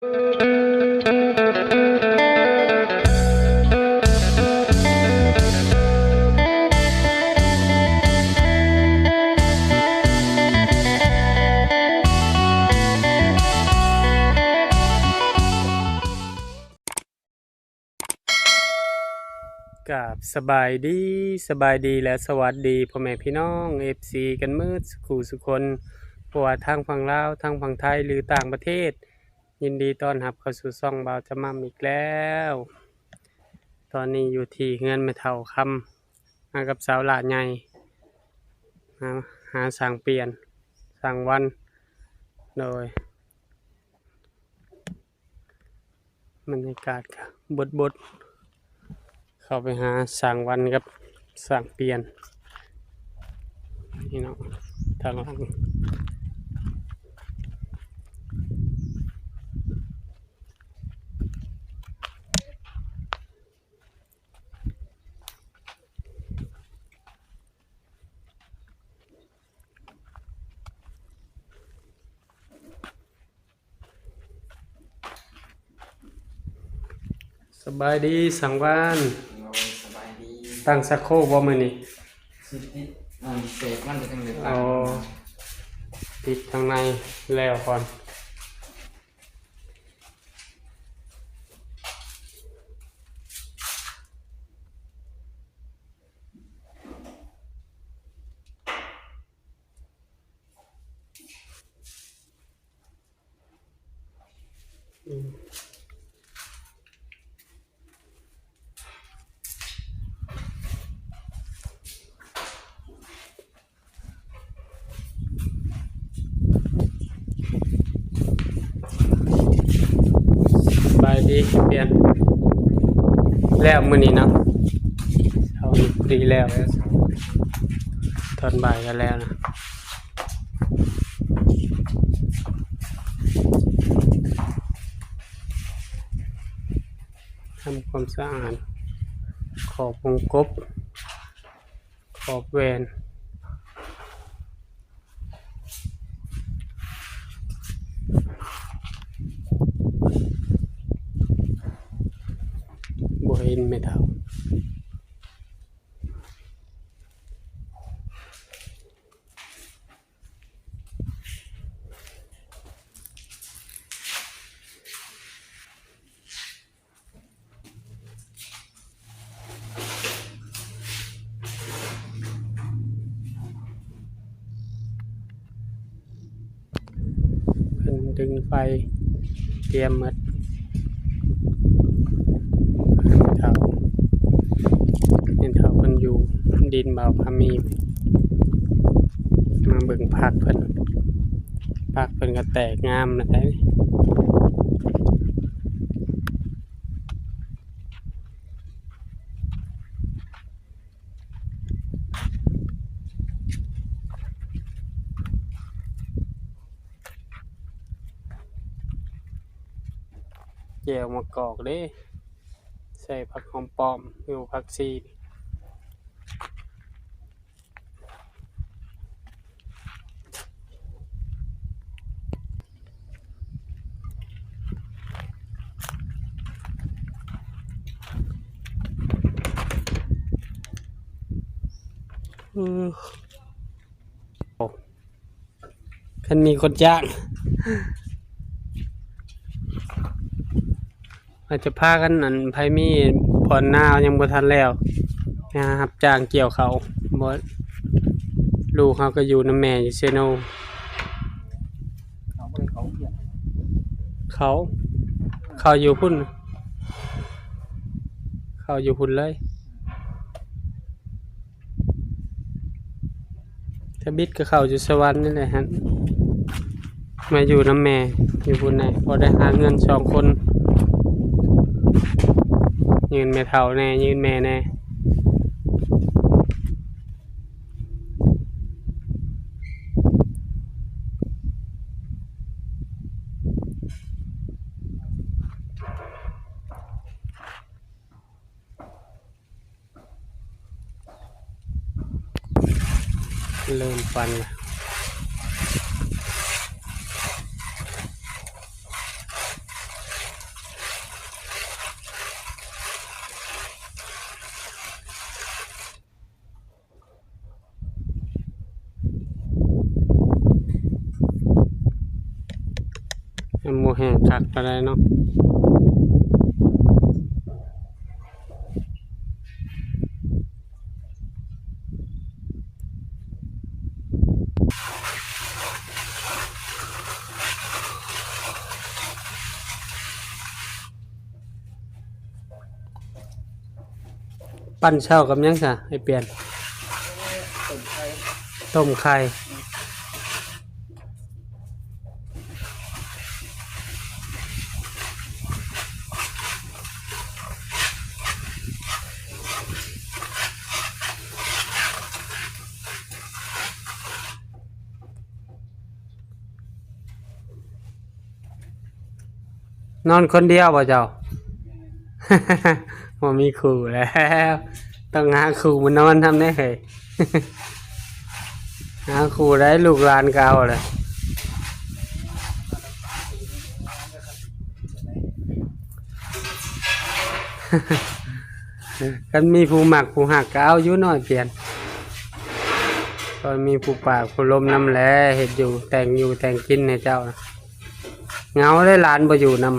ກາບສະບາຍດີ, ສະບາຍດີ ແລະ ສະຫວັດດີພໍ່ແມ່ພີ່ນ້ອງ ເອັຟຊີ ກັນໝົດສູ່ຄູ່ສູ່ຄົນ, ບໍ່ວ່າທາງຝັ່ງລາວ, ທາງຝັ່ງໄທ ຫຼື ຕ່າງປະເທດ. ຍິນດີຕ້ອນຮັບເຂົ້າສູ່ຊ່ອງບ່າວຈະໝ່ຳອີກແລ້ວ. ຕອນນີ້ຢູ່ທີ່ເຮືອນແມ່ເຖົ້າຄຳ ມາກັບສາວຫຼ້າໃຫຍ່ ຫາ ຫາຊ່າງປ່ຽນ ຊ່າງວັນ ໂດຍ ບັນຍາກາດກະບົດໆ ເຂົ້າໄປຫາຊ່າງວັນກັບຊ່າງປ່ຽນ ນີ້ເນາະ ທາງຫຼັງ. ສະບາຍດີ ຊ່າງວັນ. ໂດຍ ສະບາຍດີ. ຕັ້ງຊັກໂຄກບໍ່ມື້ນີ້? ຊິຕິດອັນເສກມັນກໍຈັ່ງໄດ້ຕັ້ງ. ອໍ ຕິດທາງໃນແລ້ວກ່ອນ. ສະບາຍດີ ປ່ຽນ ແລ້ວມື້ນີ້ເນາະ ເຊົ້ານີ້ພໍດີແລ້ວ ຕອນບ່າຍກໍແລ້ວນະ. ທຳຄວາມສະອາດຂອບວົງກົບ ຂອບແຫວນ. ບໍ່ເຫັນແມ່ເຖົ້າ. ເພິ່ນດຶງໄຟຕຽມໝົດ. ແມ່ເຖົ້າ ແມ່ເຖົ້າເພິ່ນຢູ່ດິນບ່າວພາມີ ມາເບິ່ງຜັກເພິ່ນ ຜັກເພິ່ນກໍແຕກງາມນະໄດ໋. ແຈ່ວໝາກກອກເດ້ ໃສ່ຜັກຫອມປ້ອມ ຫຼື ຜັກຊີ. ເອີ ຄັນມີຄົນຈ້າງ ອາດຈະພາກັນ ອັນ ໃຜມີບ່ອນນາຍັງບໍ່ທັນແລ້ວ ໄປຫາຮັບຈ້າງກ່ຽວເຂົ້າ. ບໍ່ ລູກເຮົາກໍຢູ່ນຳແມ່ຢູ່ເຊໂນ. ເຂົາ ເຂົາຢູ່ພຸ້ນ ເຂົາຢູ່ພຸ້ນເລີຍ. ທຳອິດກໍເຂົ້າຢູ່ສະຫວັນນີ້ແຫຼະຫັ້ນ ມາຢູ່ນຳແມ່ຢູ່ພຸ້ນແຫຼະ ພໍໄດ້ຫາເງິນສອງຄົນ ຢືມແມ່ເຖົ້າແດ່ ຢືມແມ່ແດ່. ເລີ່ມປັ່ນລະ. ບໍ່ແຫ້ງຄັກປານໃດເນາະ. ປັ້ນເຂົ້າກັບຫຍັງຊະ ໄອ້ປຽນ? ຕົ້ມໄຂ່ ຕົ້ມໄຂ່. ນອນຄົນດຽວບໍ່ເຈົ້າ? ບໍ່ມີຄູ່ແລ້ວ ຕ້ອງຫາຄູ່ມານອນນຳແດ່ເຮີ້ຍ. ຫາຄູ່ໄດ້ ລູກຫຼານກໍເອົາແຫຼະ. ຄັນມີຜູ້ມັກຜູ້ຮັກກໍເອົາຢູ່ ນ້ອຍປຽນ. ກໍມີຜູ້ປາກຜູ້ລົມນຳແຫຼະ ເຮັດຢູ່ ແຕ່ງຢູ່ແຕ່ງກິນໃຫ້ເຈົ້າ. ເຫງົາເດ້ ຫຼານບໍ່ຢູ່ນຳ.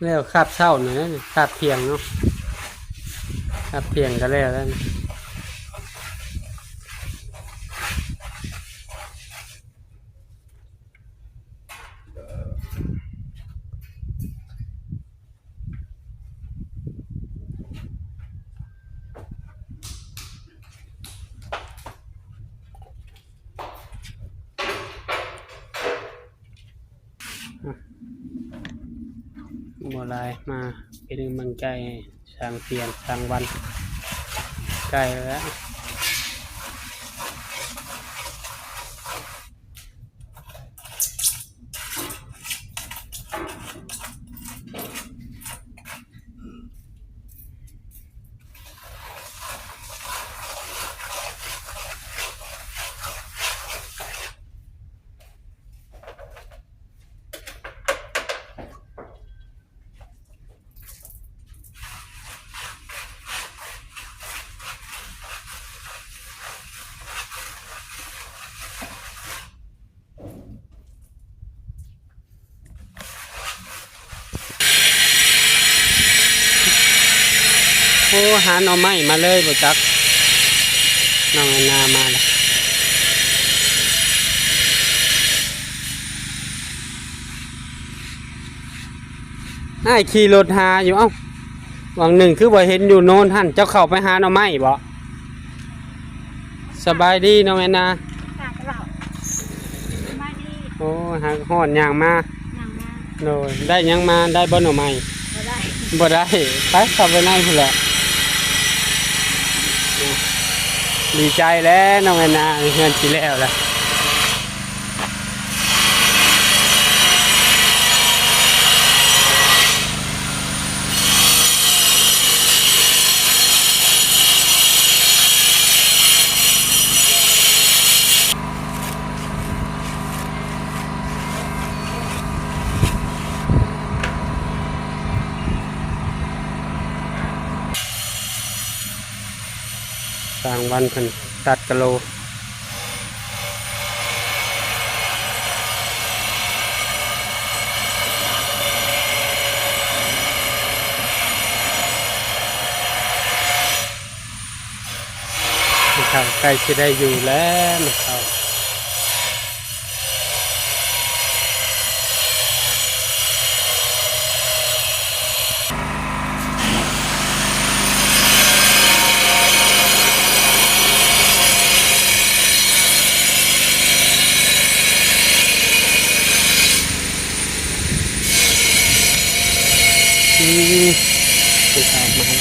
ແລ້ວຄາບເຊົ້ານີ້ ຄາບທ່ຽງເນາະ ຄາບທ່ຽງກໍແລ້ວແລ້ວ. ບໍ່ຫຼາຍ ມາເປັນກຳລັງໃຈໃຫ້ຊ່າງປຽນ ຊ່າງວັນ ໃກ້ແລ້ວ. ໂອ້ ຫາໜໍ່ໄມ້ມາເລີຍບໍ່ຈັກ ນ້ອງແອນນາມາແລ້ວ. ອ້າຍຂີ່ລົດຫາຢູ່ ເອົ້າ ຫວ່າງໜຶ່ງຄືບໍ່ເຫັນຢູ່ໂນນຫັ້ນ ເຈົ້າເຂົ້າໄປຫາໜໍ່ໄມ້ບໍ? ສະບາຍດີນ້ອງແອນນາ. ສະບາຍດີ. ໂອ້ຍ ຫາກຮ້ອນ ຍ່າງມາ. ໂດຍ ໄດ້ຫຍັງມາ? ໄດ້ບໍ່ໜໍ່ໄມ້? ບໍ່ໄດ້ ບໍ່ໄດ້. ໄປ ເຂົ້າໄປໃນພຸ້ນແຫຼະ. ດີໃຈແລ້ວ ນ້ອງແອນນາ ເຮືອນຊິແລ້ວລະ. ຊ່າງວັນເພິ່ນຕັດກະໂລ. ແມ່ເຖົ້າໃກ້ຊິໄດ້ຢູ່ແລ້ວ ແມ່ເຖົ້າ. ອືມ ໄປຕາມມາ.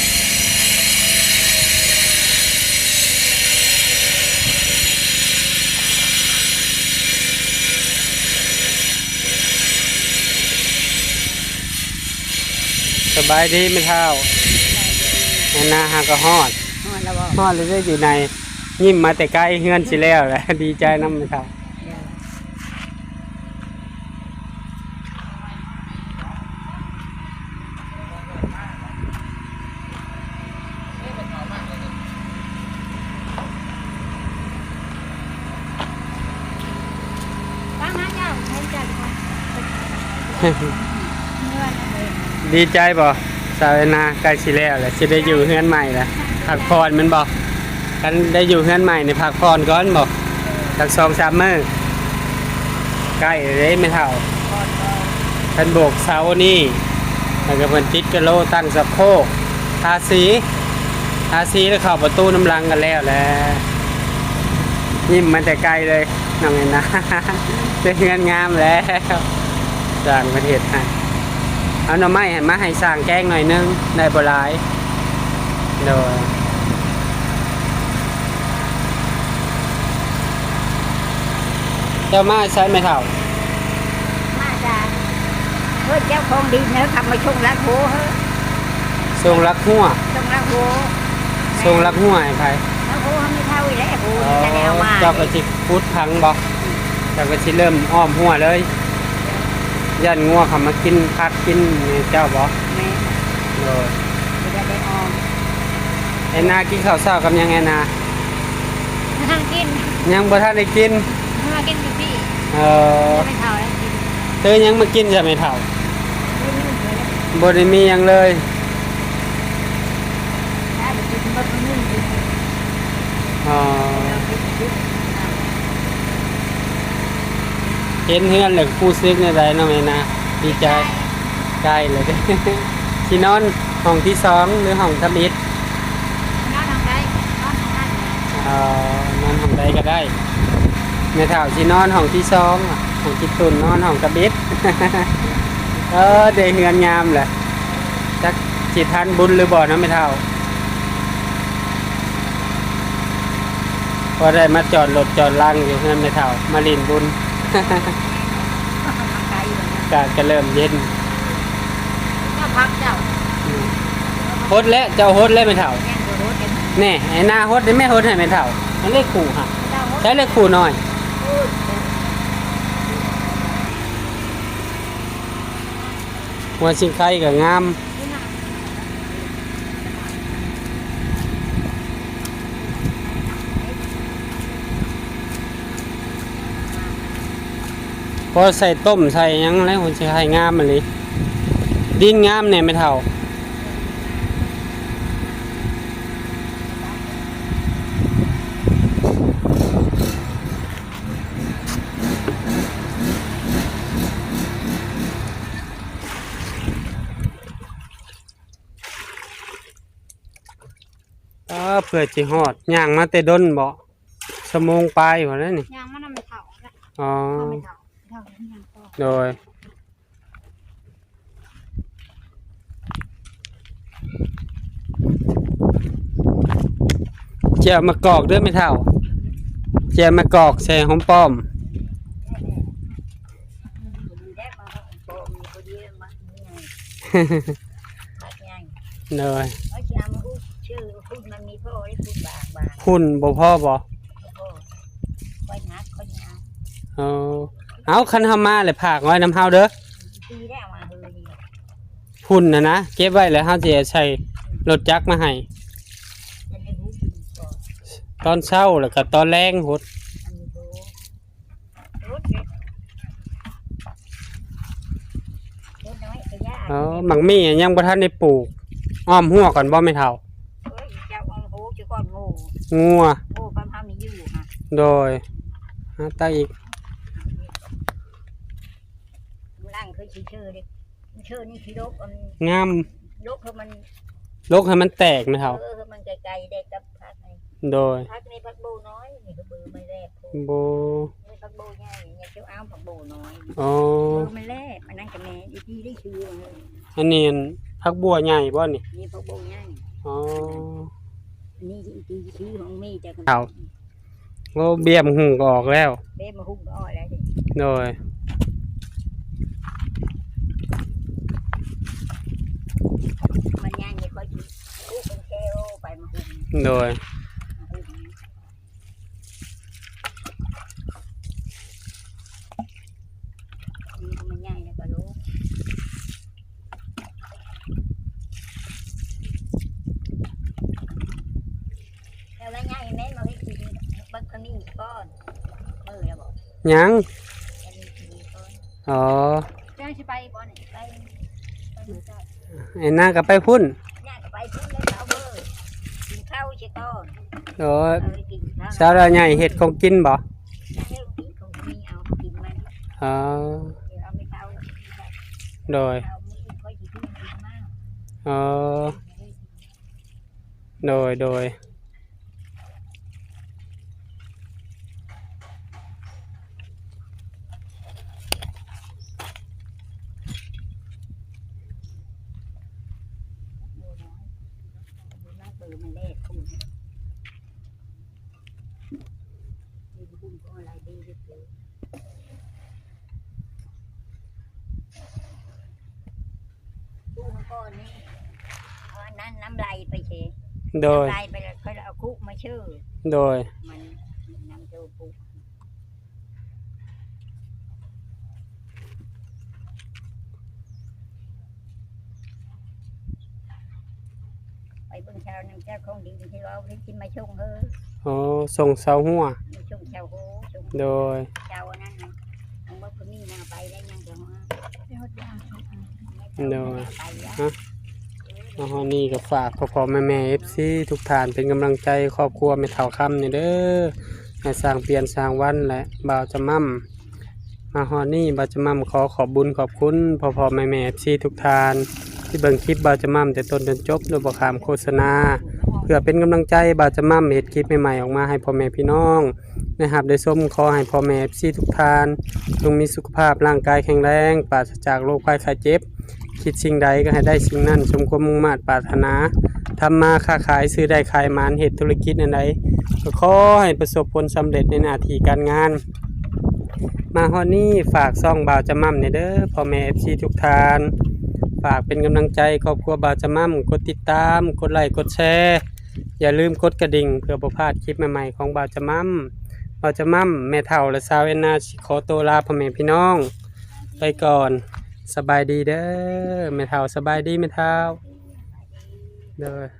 ສະບາຍດີແມ່ເຖົ້າ. ສະບາຍດີ. ແມ່ນາຫາກໍຮອດ. ຮອດແລ້ວບໍ່? ຮອດແລ້ວເດ້ ຢູ່ໃນ ຍິ້ມມາແຕ່ໄກ ເຮືອນຊິແລ້ວແຫຼະ ດີໃຈນຳແມ່ເຖົ້າ. ດີໃຈບໍ່ ສາວແອນນາ? ໃກ້ຊິແລ້ວແຫຼະ ຊິໄດ້ຢູ່ເຮືອນໃໝ່ແລ້ວ ພັກຜ່ອນແມ່ນບໍ່? ຄັນໄດ້ຢູ່ເຮືອນໃໝ່ນີ້ ພັກຜ່ອນກ່ອນບໍ່ ຈັກສອງສາມມື້? ໃກ້ເດ້ແມ່ເຖົ້າ ເພິ່ນໂບກເສົານີ້ ແລ້ວກໍເພິ່ນຕິດກະໂລ ຕັ້ງສະໂຄກ ທາສີ ທາສີ ແລ້ວເຂົ້າປະຕູນຳຫຼັງກໍແລ້ວແຫຼະ. ຍິ້ມມາແຕ່ໄກເລີຍ ນ້ອງແອນນາ ໄດ້ເຮືອນງາມແລ້ວ ຊ່າງເພິ່ນເຮັດໃຫ້. ເອົາໜໍ່ໄມ້ໃຫ້ ມາໃຫ້ຊ່າງແກງໜ້ອຍໜຶ່ງ ໄດ້ບໍ່ຫຼາຍ. ໂດຍ ເຈົ້າມາໃສແມ່ເຖົ້າ? ມາຈາກເພິ່ນເຈົ້າຂອງດິນເນາະ ເຂົາມາສົ່ງລັກຫົວເຮີ ສົ່ງລັກຫົວ ສົ່ງລັກຫົວ ສົ່ງລັກຫົວໃຫ້ໃຜ? ລັກຫົວໃຫ້ແມ່ເຖົ້ານີ້ແຫຼະ ຜູ້ນີ້ຈະໄດ້ເອົາມາ. ເຈົ້າກໍຊິຂຸດຝັງບໍ່? ເຈົ້າກໍຊິເລີ່ມອ້ອມຫົວເລີຍ ຢ້ານງົວເຂົ້າມາກິນຜັກກິນແມ່ເຈົ້າບໍ່? ແມ່ນ. ໂດຍ ຈະໄດ້ອ້ອມ. ແອນນາກິນເຂົ້າເຊົ້າກັບຫຍັງແອນນາ? ຍັງກິນ ຍັງບໍ່ທັນໄດ້ກິນ ມາກິນຢູ່ພີ້. ເອີ ແມ່ເຖົ້າໄດ້ກິນ. ເອີ ຫຍັງມາກິນຊະແມ່ເຖົ້າ? ບໍ່ໄດ້ມີຫຍັງເລີຍ. ອໍ ເຫັນເຮືອນແລ້ວຮູ້ສຶກແນວໃດເນາະແມ່ນາ? ດີໃຈ. ໃກ້ແລ້ວເດ້. ຊິນອນຫ້ອງທີສອງ ຫຼືຫ້ອງທຳອິດ? ນອນຫ້ອງໃດ ນອນຫ້ອງນັ້ນ. ອໍ ນອນຫ້ອງໃດກໍໄດ້. ແມ່ເຖົ້າຊິນອນຫ້ອງທີສອງ ຫ້ອງຈິດຕຸນນອນຫ້ອງທຳອິດ. ເອີ ໄດ້ເຮືອນງາມແຫຼະ ຈັກຊິທັນບຸນຫຼືບໍ່ເນາະແມ່ເຖົ້າ? ພໍໄດ້ມາຈອດລົດຈອດລາງຢູ່ເຮືອນແມ່ເຖົ້າ ມາຫຼິ້ນບຸນ. ອາກາດກໍເລີ່ມເຢັນ. ເຈົ້າພັກເຈົ້າ. ອືມ ຫົດແລ້ວ ເຈົ້າຫົດແລ້ວແມ່ເຖົ້າ. ຍັງບໍ່ຫົດເດ້. ແນ່ ໃຫ້ນາຫົດໄດ້ແມ່ ຫົດໃຫ້ແມ່ເຖົ້າ. ອັນເລັກຂູ່ຫະ ເຈົ້າຫົດ ໃຊ້ເລັກຂູ່ໜ້ອຍ. ຫົວຊິງໄຄກໍງາມ. ພໍໃສ່ຕົ້ມໃສ່ຫຍັງແລ້ວ ມັນຊິໃຫ້ງາມອີ່ຫຼີ. ດິນງາມແນ່ແມ່ເຖົ້າ. ອ້າ ເພື່ອຊິຮອດ ຍ່າງມາແຕ່ດົນບໍ? ຊົ່ວໂມງປາຍພຸ້ນແຫຼະນີ້. ຍ່າງມານຳແມ່ເຖົ້າແຫຼະ. ອໍ ນຳແມ່ເຖົ້າ ເຖົ້າຍັງຕໍ່. ໂດຍ ແຈ່ວໝາກກອກເດີ້ແມ່ເຖົ້າ ແຈ່ວໝາກກອກໃສ່ຫອມປ້ອມ. ໂດຍ ພຸ້ນບໍ່ພໍບໍ? ເອີ ເອົາ ຄັນເຮົາມາແລ້ວຝາກໄວ້ນຳເຮົາເດີ້. ພຸ້ນນະນະ ເກັບໄວ້ແລ້ວເຮົາຊິເອົາໃສ່ລົດຈັກມາໃຫ້ ຕອນເຊົ້າແລ້ວກໍຕອນແລງພຸ້ນ. ອໍ ໝາກມີ້ຍັງບໍ່ທັນໄດ້ປູກ ອ້ອມຮົ້ວກ່ອນບໍ່ແມ່ເຖົ້າ? ເອີຍ ເຈົ້າອ້ອມຮົ້ວ ຊິກ່ອນໂງ່ ງົວ ໂງ່ປານເຮົານີ້ຢູ່ຫະ. ໂດຍ ຫາຕາອີກ ຫຼັງຄືຊິເຊີເດ້ ເຊີນີ້ຊິລົກອັນ ງາມ ລົກໃຫ້ມັນ ລົກໃຫ້ມັນແຕກແມ່ເຖົ້າ. ເອີ ໃຫ້ມັນໄກໆ ໄດ້ກັບຜັກໃຫ້. ໂດຍ ຜັກນີ້ຜັກໂບນ້ອຍ ນີ້ຄືເບີມັນແລບໂພດ ໂບ ນີ້ຜັກໂບໃຫຍ່ ນີ້ເຈົ້າເອົາຜັກໂບນ້ອຍ. ອໍ ເບີມັນແລບ ອັນນັ້ນກໍແມ່ນອີກ ໄດ້ຊື່. ອັນນີ້ອັນຜັກບົວໃຫຍ່ບໍ່ນີ້? ນີ້ຜັກໂບໃຫຍ່. ອໍ ນີ້ອີກ ຊື່ຂອງແມ່ເຈົ້າ. ໂອ້ ເບ້ຍໝາກຫຸ່ງກໍອອກແລ້ວ ເບ້ໝາກຫຸ່ງກໍອອກແລ້ວ. ໂດຍ ມັນຍັງມີຂ້ອຍກິນ ປູກເປັນແຖວໄປໝາກຫຸ່ງ. ໂດຍ ໝາກຫຸ່ງ ກ່ອນ ມື້ແລ້ວບໍ່? ຍັງ. ອັນນີ້ກິນກ່ອນ. ອໍ ເຈົ້າຊິໄປບໍ່ນີ້? ໄປ ໄປມື້ເຊົ້າ. ໄອ້ນາກໍໄປພຸ້ນ. ນາກໍໄປພຸ້ນແລ້ວເຈົ້າເອີຍ ກິນເຂົ້າຊິກ່ອນ. ໂອ້ຍ ເອີ ກິນເຂົ້າ. ຊາວລາວໃຫຍ່ເຮັດຂອງກິນບໍ່? ເຮັດຂອງກິນ ຂອງມີເອົາກິນມາ. ອໍ ດຽວເອົາໄປເຂົ້າ. ໂດຍ. ເອົາມື້ອື່ນຂ້ອຍຊິຊື້ກິນມາ. ອໍ ໂດຍ ໂດຍ. ກູ້ມາກ່ອນນີ້ ເອົາອັນນັ້ນນ້ຳໄຫຼໄປເຊ. ໂດຍ. ນ້ຳໄຫຼໄປແລ້ວ ຄ່ອຍເອົາຄຸມາເຊີ. ໂດຍ. ມັນນ້ຳໂຈປຸ ໄປເບິ່ງຊາວນຳເຈົ້າຂອງດິນທີ່ວ່າເພິ່ນຊິມາສົ່ງເຮີ. ໂອ້ ສົ່ງຊາວຫົວ. ມາສົ່ງຊາວຫົວ ສົ່ງ. ໂດຍ. ຊາວອັນນັ້ນນະ ທັງໝົດເພິ່ນມີນາໄປໄດ້ຍັງແຕ່ຫົວ. ໂດຍ. ມາຮອດນີ້ກໍຝາກພໍ່ໆແມ່ໆ ເອັຟຊີ ທຸກທ່ານເປັນກຳລັງໃຈຄອບຄົວແມ່ເຖົ້າຄຳນີ້ເດີ ໃຫ້ສ້າງປ່ຽນສ້າງວັນ ແລະ ບ່າວຈະໝ່ຳ. ມາຮອດນີ້ບ່າວຈະໝ່ຳຂໍຂອບບຸນຂອບຄຸນພໍ່ໆແມ່ໆ ເອັຟຊີ ທຸກທ່ານ ທີ່ເບິ່ງຄລິບບ່າວຈະໝ່ຳແຕ່ຕົ້ນຈົນຈົບໂດຍບໍ່ຂ້າມໂຄສະນາ ເພື່ອເປັນກຳລັງໃຈບ່າວຈະໝ່ຳເຮັດຄລິບໃໝ່ໆອອກມາໃຫ້ພໍ່ແມ່ພີ່ນ້ອງໄດ້ຮັບໄດ້ຊົມ. ຂໍໃຫ້ພໍ່ແມ່ ເອັຟຊີ ທຸກທ່ານ ຈົ່ງມີສຸຂະພາບຮ່າງກາຍແຂງແຮງ ປາສະຈາກໂລກໄພໄຂ້ເຈັບ. ຄິດສິ່ງໃດກໍໃຫ້ໄດ້ສິ່ງນັ້ນ ສົມຄວາມມຸ່ງມາດປາດຖະໜາ. ທຳມາຄ້າຂາຍ ຊື້ໄດ້ຂາຍໝານ ເຮັດທຸລະກິດອັນໃດ ກໍຂໍໃຫ້ປະສົບຜົນສຳເລັດໃນໜ້າທີ່ການງານ. ມາຮອດນີ້ຝາກຊ່ອງບ່າວຈະໝ່ຳແດ່ເດີ ພໍ່ແມ່ ເອັຟຊີ ທຸກທ່ານ. ຝາກເປັນກຳລັງໃຈຄອບຄົວບ່າວຈະໝ່ຳ ກົດຕິດຕາມ ກົດໄລ ກົດແຊ ຢ່າລືມກົດກະດິ່ງ ເພື່ອບໍ່ພາດຄລິບໃໝ່ໆຂອງບ່າວຈະໝ່ຳ. ບ່າວຈະໝ່ຳ ແມ່ເຖົ້າ ແລະ ສາວແອນນາ ຊິຂໍໂຕລາພໍ່ແມ່ພີ່ນ້ອງໄປກ່ອນ. ສະບາຍດີເດີແມ່ເຖົ້າ. ສະບາຍດີແມ່ເຖົ້າ. ໂດຍ.